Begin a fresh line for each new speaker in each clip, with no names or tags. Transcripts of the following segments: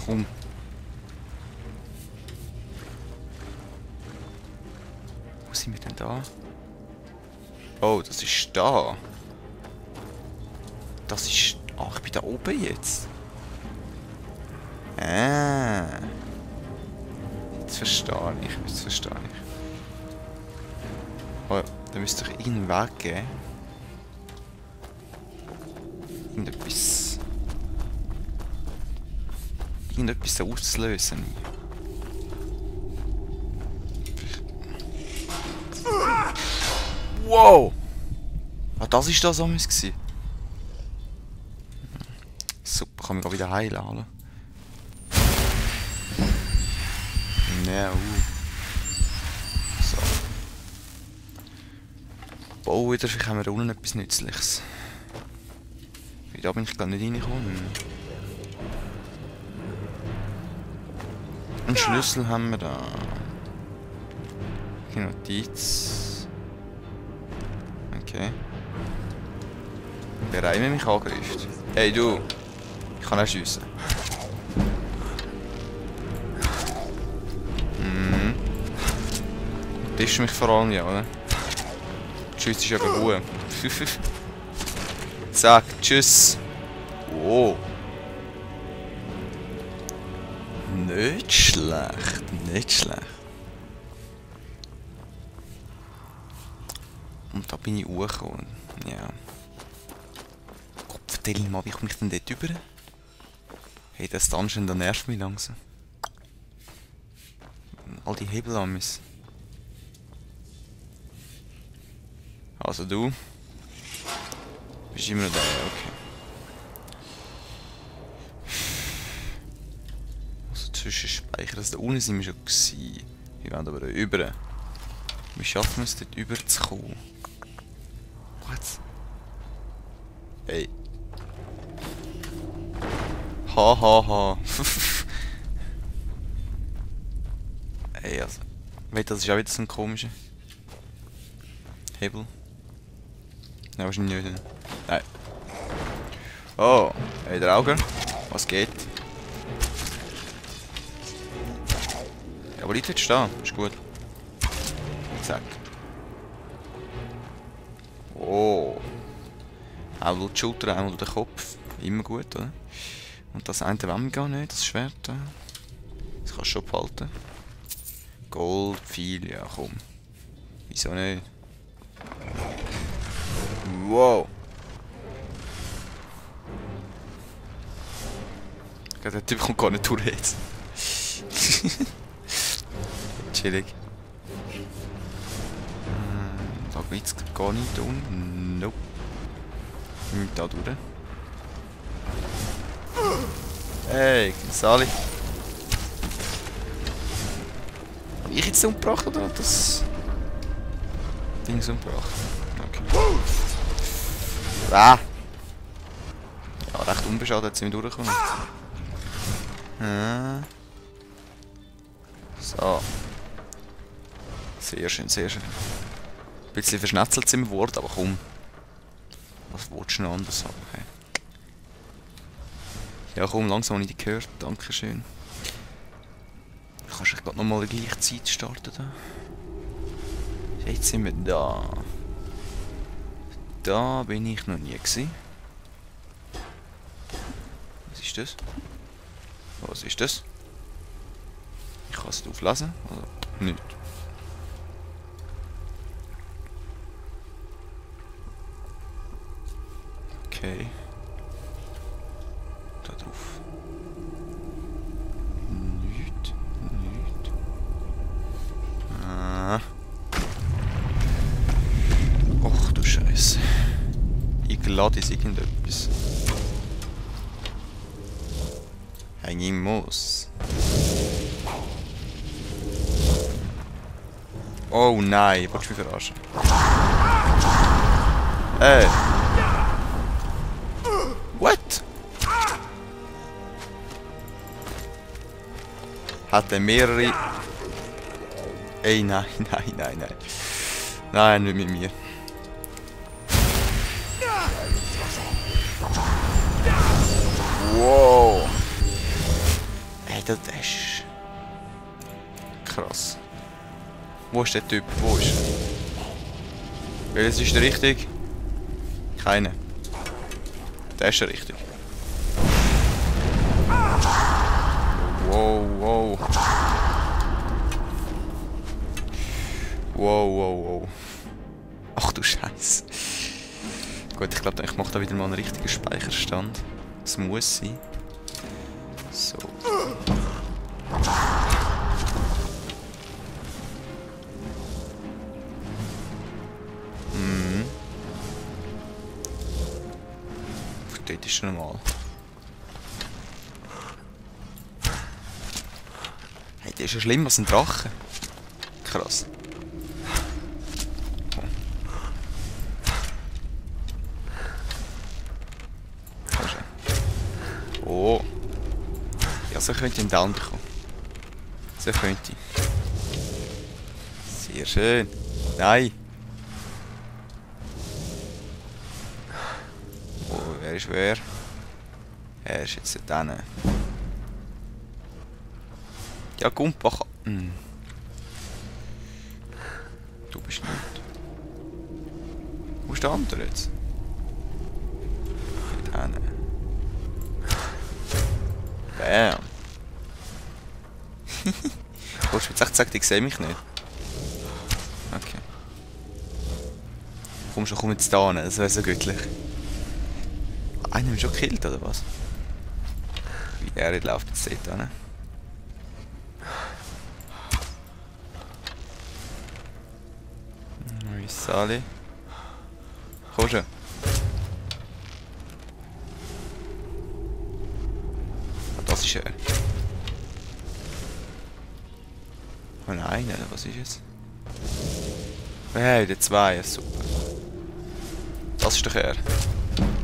Komm. Wo sind wir denn da? Oh, das ist da. Das ist... Ach, ich bin da oben jetzt. Jetzt verstehe ich. Jetzt verstehe ich. Oh, da müsste ich irgendeinen Weg geben. Irgendetwas... Irgendetwas auszulösen. Wow! Ah, das war das damals. Super, kann mich auch wieder heilen, oder? Ja, So. Bau wieder, vielleicht haben wir da unten etwas Nützliches. Weil da bin ich gar nicht reingekommen. Einen Schlüssel haben wir da. Die Notiz. Okay. Wer einer mich angreift. Hey du! Ich kann auch schiessen. Das ist mich vor allem, ja, oder? Tschüss ist eben gut. Zack, tschüss. Oh. Nicht schlecht, nicht schlecht. Und da bin ich hochgekommen. Ja. Gott, vertell mal, wie komme ich denn dort rüber? Hey, das Dungeon, der nervt mich langsam. All die Hebel an müssen. Also du. Bist immer noch da, okay. Also Zwischenspeicher, also da unten sind wir schon gewesen. Wir werden aber rüber. Wie schaffen wir es dort rüber zu kommen? What? Hey. Ha. Ey, also. Wait, das ist auch wieder so ein komischer Hebel. Nein, wahrscheinlich nicht. Nein. Oh, hey, der Auge. Was geht? Ja, aber jetzt stehen. Ist gut. Zack. Oh. Einmal die Schulter, einmal den Kopf. Immer gut, oder? Und das eine wollen wir gar nicht, das Schwert. Das kannst du schon behalten. Gold, Pfeil, ja komm. Wieso nicht? Wow! Der Typ kommt gar nicht durch jetzt. Chillig. Da geht's gar nicht unten. Nope. Nicht da durch. Hey, Sali. Hab ich jetzt umgebracht oder das Ding umgebracht? Okay. Ah! Ja, recht unbeschadet sind wir durchgekommen. So. Sehr schön, sehr schön. Ein bisschen verschnetzelt sind wir geworden, aber komm. Was willst du noch anders haben? Okay. Ja komm, langsam habe ich dich gehört. Dankeschön. Du kannst gerade nochmal die gleiche Zeit starten. Da. Jetzt sind wir da. Da bin ich noch nie gewesen. Was ist das? Was ist das? Ich kann es nicht auflesen. Also, nicht. Okay. Da drauf. Nicht. Ah. Och du Scheiße. Ich lade jetzt irgendetwas. Hanging Moss. Oh nein, willst du mich verarschen? Ey! What? Hat er mehrere... Ey, nein. Nein, nicht mit mir. Wow. der ist... Krass. Wo ist der Typ? Wo ist er? Welches ist der richtig? Keine. Der ist der richtig. Wow, wow. Wow, wow, wow. Ach du Scheiße. Gut, ich glaube, ich mache da wieder mal einen richtigen Speicherstand. Das muss sein. So. Mhm. Dort ist er normal. Hey, der ist ja schlimmer als ein Drache. Krass. Oh. Ja, so könnte ich ihn down bekommen. So könnte ich. Sehr schön. Nein. Oh, wer ist wer? Er ist jetzt da hinten. Ja, Gumpach. Hm. Du bist nicht. Wo ist der andere jetzt? Da hinten. Bam. Wolltest du jetzt echt sagen, ich sehe mich nicht? Okay. Komm jetzt da hin, das wäre so göttlich. Einen haben wir schon gekillt, oder was? Wie er läuft jetzt dort hin. Sali. Komm schon. Ah, das ist er. Oh nein, oder was ist jetzt? Hey, der zwei, ja, super. Das ist doch er.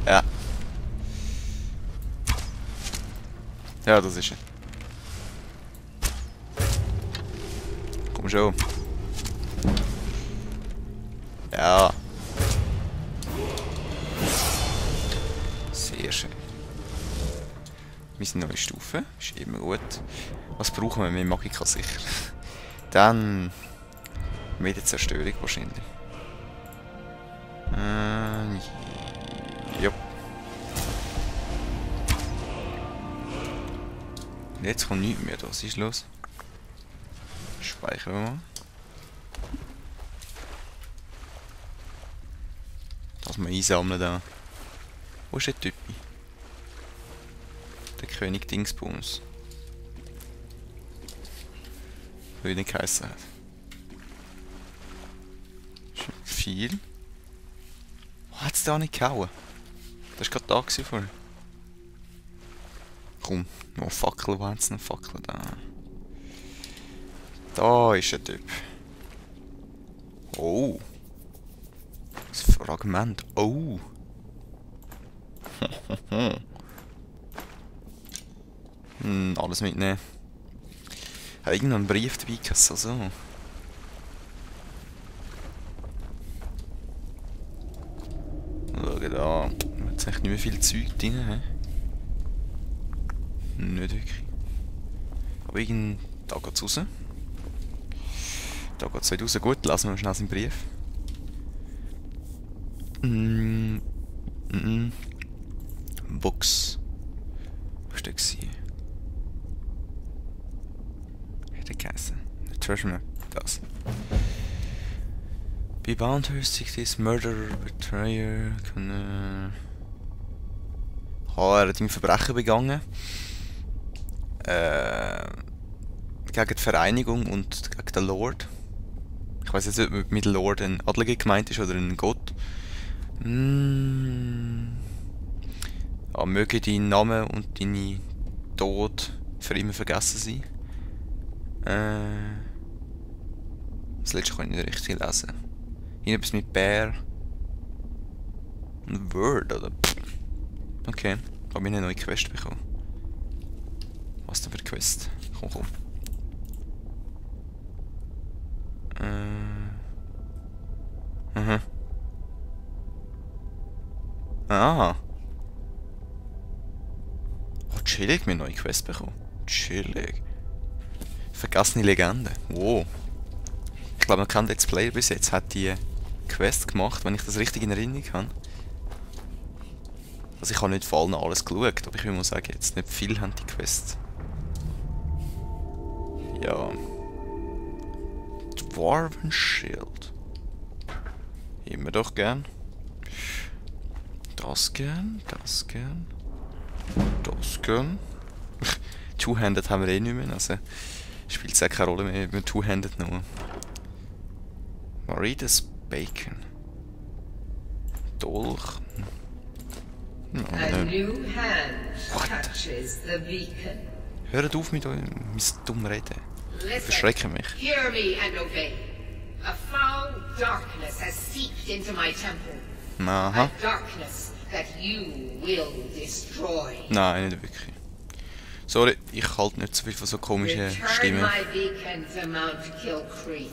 Ja. Ja, das ist er. Komm schon. Ja. Sehr schön. Wir sind neue Stufe, ist immer gut. Was brauchen wir? Mehr Magika sicher. Dann Medienzerstörung wahrscheinlich. Ja. Jetzt kommt nichts mehr, was ist los? Speichern wir mal. Das mal einsammeln da. Wo ist der Typ? Der König Dingsbums. Wie er nicht geheissen hat. Ist viel. Oh, hat es da nicht gehauen? Das war gerade da vorher. Komm, noch Fackel, wo haben sie noch Fackel da? Da ist ein Typ. Oh. Das Fragment. Oh. Alles mitnehmen. Hat irgendeinen Brief dabei gehabt, so. Schau da. Jetzt echt nicht mehr viel Zeug drin. Nicht wirklich. Aber da geht's raus. Da geht's raus. Gut, lassen wir schnell seinen Brief. Box. Was war der gewesen? Hätte geheißen. Treasure Map. Das. Be bound to seek this murderer, betrayer, er hat ein Verbrechen begangen. Gegen die Vereinigung und gegen den Lord. Ich weiß jetzt nicht, ob mit Lord ein Adliger gemeint ist oder ein Gott. Ja, möge dein Name und deine Tod für immer vergessen sein. Das letzte kann ich nicht richtig lesen. Irgendetwas mit Bär. Ein Word, oder? Okay, habe ich eine neue Quest bekommen. Was denn für eine Quest? Komm. Ah. Oh, chillig, mir eine neue Quest bekommen. Chillig. Vergessene Legende. Wow. Ich glaube, man kann Let's Player bis jetzt hat die Quest gemacht, wenn ich das richtig in Erinnerung habe. Also ich habe nicht vor allem alles geschaut, aber ich will mal sagen, jetzt nicht viel haben die Quests. Ja. Dwarven Shield. Immer doch gern. Das gern, das gern. Das gern. Two-Handed haben wir eh nicht mehr, also spielt es auch keine Rolle mehr, wenn Two-Handed nur. Maridas Bacon. Dolch.
A new hand touches the beacon.
Hört auf mit eurem dumm Reden. Verschrecken mich.
Hear me and obey. A foul darkness has seeped into my temple.
Aha.
A darkness that you will destroy.
Nein, nicht wirklich. Sorry, ich halte nicht so viel von so komischen
Return
Stimmen.
my beacon to Mount Kilcreath.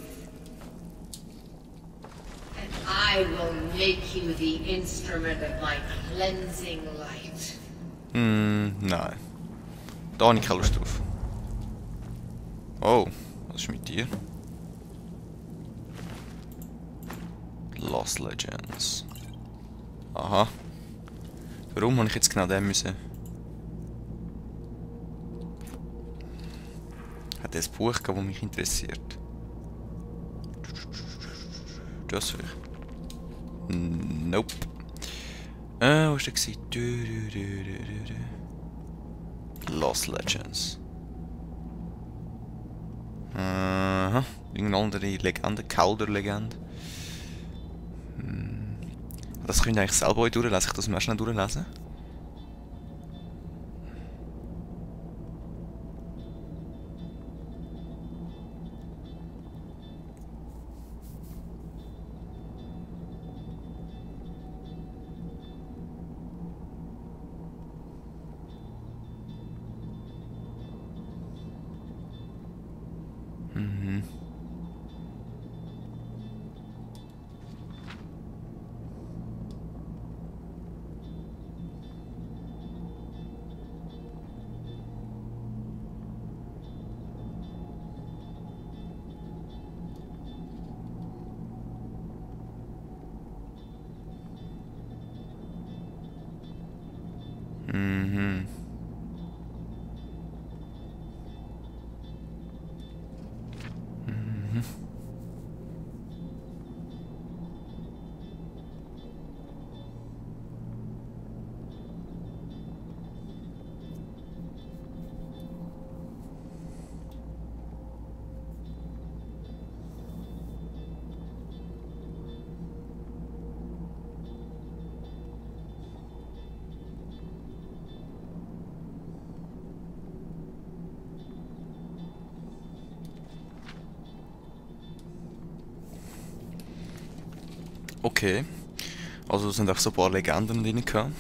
And I will make you the instrument of my cleansing light.
Nein. Da habe ich keine Lust drauf. Oh, was ist mit dir? Lost Legends. Aha. Warum habe ich jetzt genau den müssen? Hat er ein Buch gehabt, das mich interessiert? Das vielleicht? Nope. Wo war der gewesen? Lost Legends. Aha. Irgendeine andere Legende, Calder-Legende. Das könnt ihr eigentlich selber euch durchlesen. Ich das mal schnell durchlesen. Okay. Also es sind auch so ein paar Legenden drin gehabt.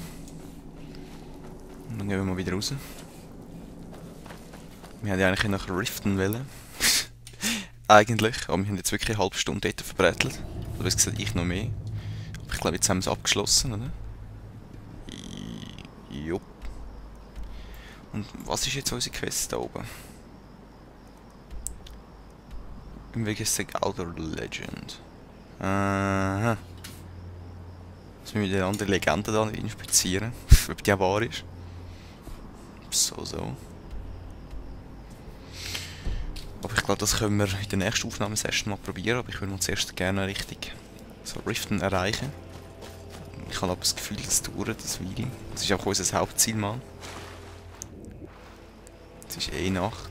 Und dann gehen wir mal wieder raus. Wir haben ja eigentlich nach Riften wollen. Eigentlich. Aber wir haben jetzt wirklich eine halbe Stunde dort verbrätelt. Oder besser gesagt, ich noch mehr. Aber ich glaube, jetzt haben wir es abgeschlossen, oder? Jupp. Und was ist jetzt unsere Quest da oben? Im Weg ist der Galder Legend. Aha. Jetzt müssen wir die andere Legende da inspizieren, ob die auch wahr ist. So. Aber ich glaube, das können wir in der nächsten Aufnahmesession mal probieren. Aber ich würde uns zuerst gerne richtig so Riften erreichen. Ich habe aber das Gefühl, es dauert das Weile. Das ist auch unser Hauptziel mal. Es ist eh Nacht.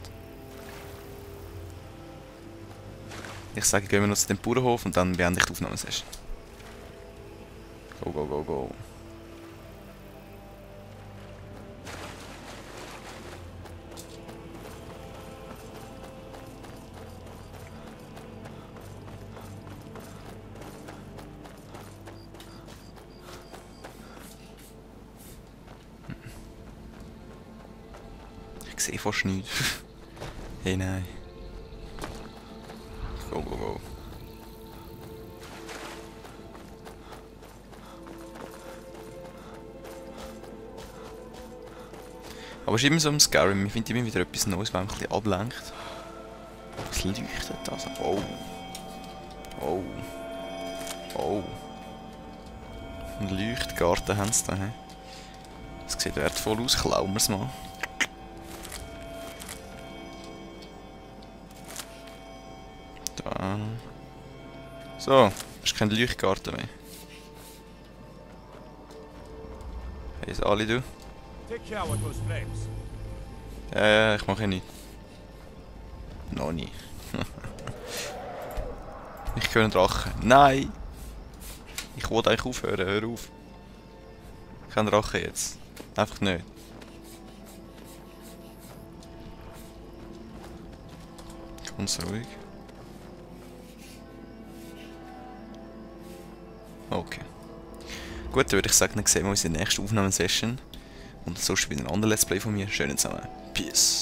Ich sage, gehen wir noch zu dem Bauernhof und dann beende ich die Aufnahmesession. Go, go, go, go. Ich sehe fast nichts. Hey, nein. Go, go, go. Aber es ist immer so im Skyrim, ich finde immer wieder etwas Neues, was mich ein bisschen ablenkt. Was leuchtet das? Oh. Oh. Oh. Ein Leuchtgarten haben sie da. He? Das sieht wertvoll aus, klauen wir es mal. Da. So, ist kein Leuchtgarten mehr. Hey, ist alle du? Ja, ich mache nicht. Noch nie. Ich höre einen Drachen. Nein! Ich wollte eigentlich aufhören, hör auf. Kein Drache jetzt. Einfach nicht. Ganz ruhig. Okay. Gut, dann würde ich sagen, dann sehen wir uns in der nächsten Aufnahmesession. Und sonst wieder ein anderes Let's Play von mir. Schönen zusammen. Peace.